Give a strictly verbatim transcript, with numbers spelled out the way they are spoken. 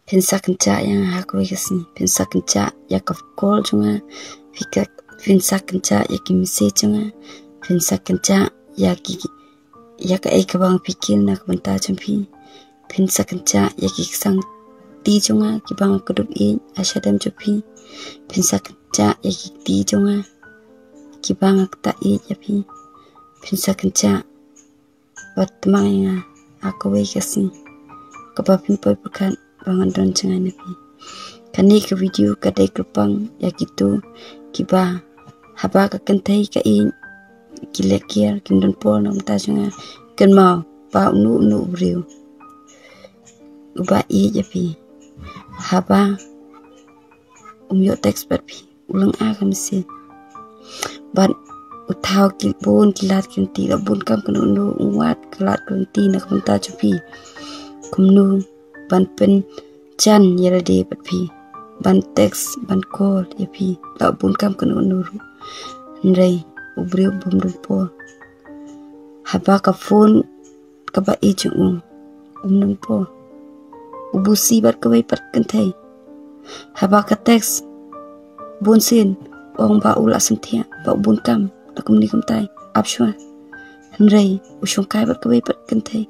Phin sa kynjah ïa nga ha kawei ka sngi. Phin sa kynjah ïa ka call jong nga. Phi ka, phin sa kynjah ïa ki message jong nga. Phin sa kynjah ïa ki, ïa kaei kaba nga pyrkhat na ka bynta jong phi. Phin sa kynjah ïa ki ksang kti jong nga kiba nga kdup ïeit ha shadem jong phi. Phin sa kynjah ïa ki kti jong nga kiba nga ktah ïeit ïa phi. Phin sa kynjah bad tymmen ïa nga ha kawei ka sngi kaba phin poi pyrkhat ba ngan don jngai na phi. Kane ka video ka dei kyrpang ïa kito kiba haba ka kynthei ka ïeit, ki leh kiar, kim don por na ka bynta jong nga. Kynmaw ba uno uno u briew uba ïeit ïa phi, haba um ïoh text bad phi, u lynga ka message. Bad u thaw ki bun ki lad ki lynti, la bun kam kano kano u wad ka lad ka lynti na ka bynta jong phi. Kumno ban pynjan ïa lade bad phi, ban text, ban call ïa phi, la bun kam kano kano ruh. Hynrei u briew bym don por. Haba ka phone kaba ïeit jong u, um don por. U busy bad kawei pat kynthei. Haba ka text bun sien, ong ba u la sngewthuh ba u bun kam, la kumne kumtai, ap shuwa. Hynrei u shongkai bad kawei pat kynthei.